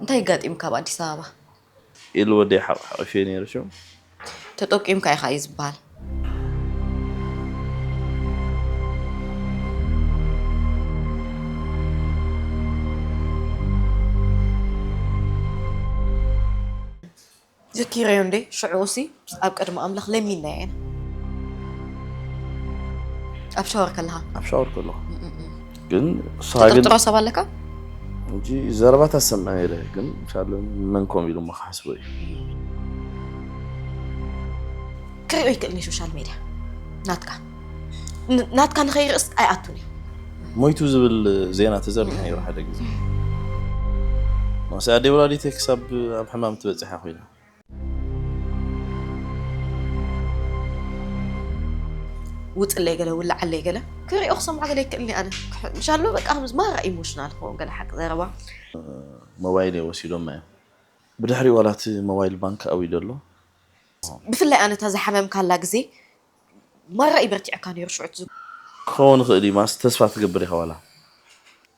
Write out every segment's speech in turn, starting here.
እንታይ ኣጋጢምካ ኣብ ኣዲስ ኣበባ? ኢሉ ወደይ ሓቕፊ ነይሩ ሽው። ተጠቂምካ ኢኻ እዩ ዝበሃል። ዘኪረዮ እንዴ? ሽዑ ሲ ኣብ ቅድሚ ኣምላኽ ለሚና ኢና። ኣብ ሻወር ከለኻ ኣብ ሻወር ከለኹ ግን እሳ ግን ተጠርጥሮ ሰብ ኣለካ? እንጂ ዘረባ ታሰምዐ ኢለ ግን ሻለ መን ኮም ኢሉ እሞ ክሓስቦ እዩ። ክሪኦ ይክእል ኒ ሶሻል ሜድያ ናትካ ን- ናትካ ንኸይርእስ ኣይኣቱን እዩ። ሞይቱ ዝብል ዜና ተዘርጊሑ ነይሩ ሓደ ግዜ። ማስ ኣደይ ወላዲተይ ክሳብ ኣብ ሕማም ትበፅሕ ኮይና ውፅለይ ገለ ውልዓለይ ገለ ክሪኦ ክሰምዖ ገለ ይክእል ኒ ኣነ። ምሻሎ በቃ ከምዚ ማራ ኢሞሽናል ክኸውን ገለ ሓቂ ዘረባ። ሞባይል ወሲዶም እዮም። ብድሕሪ ዋላ እቲ ሞባይል ባንክ ኣውዩ ዘሎ። ብፍላይ ኣነ እታ ዝሓመምካላ ግዜ ማራ እዩ በርቲዕካ ነይሩ ሽዑ ትዝ ክኸውን ይኽእል እዩ። ማስ ተስፋ ትገብር ኢኻ ዋላ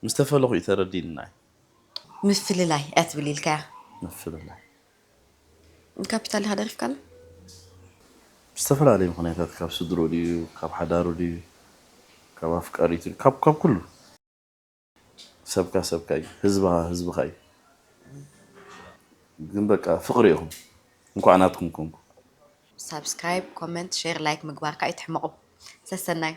ምስ ተፈለኹ እዩ ተረዲንና እዩ። ምፍልላይ እያ ትብል ኢልካያ። ምፍልላይ ካፒታል ኢኻ ደሪፍካላ? ብዝተፈላለዩ ምክንያታት ካብ ስድሮ ድዩ ካብ ሓዳሩ ድዩ ካብ ኣፍቃሪቱ ድዩ ካብ ካብ ኩሉ ሰብካ ሰብካ እዩ ህዝብኻ ህዝብኻ እዩ። ግን በቃ ፍቕሪ ኢኹም እንኳዕ ናትኩም ኮንኩ። ሳብስክራይብ፣ ኮመንት፣ ሼር፣ ላይክ ምግባርካ ኣይትሕመቑ። ሰሰናዩ።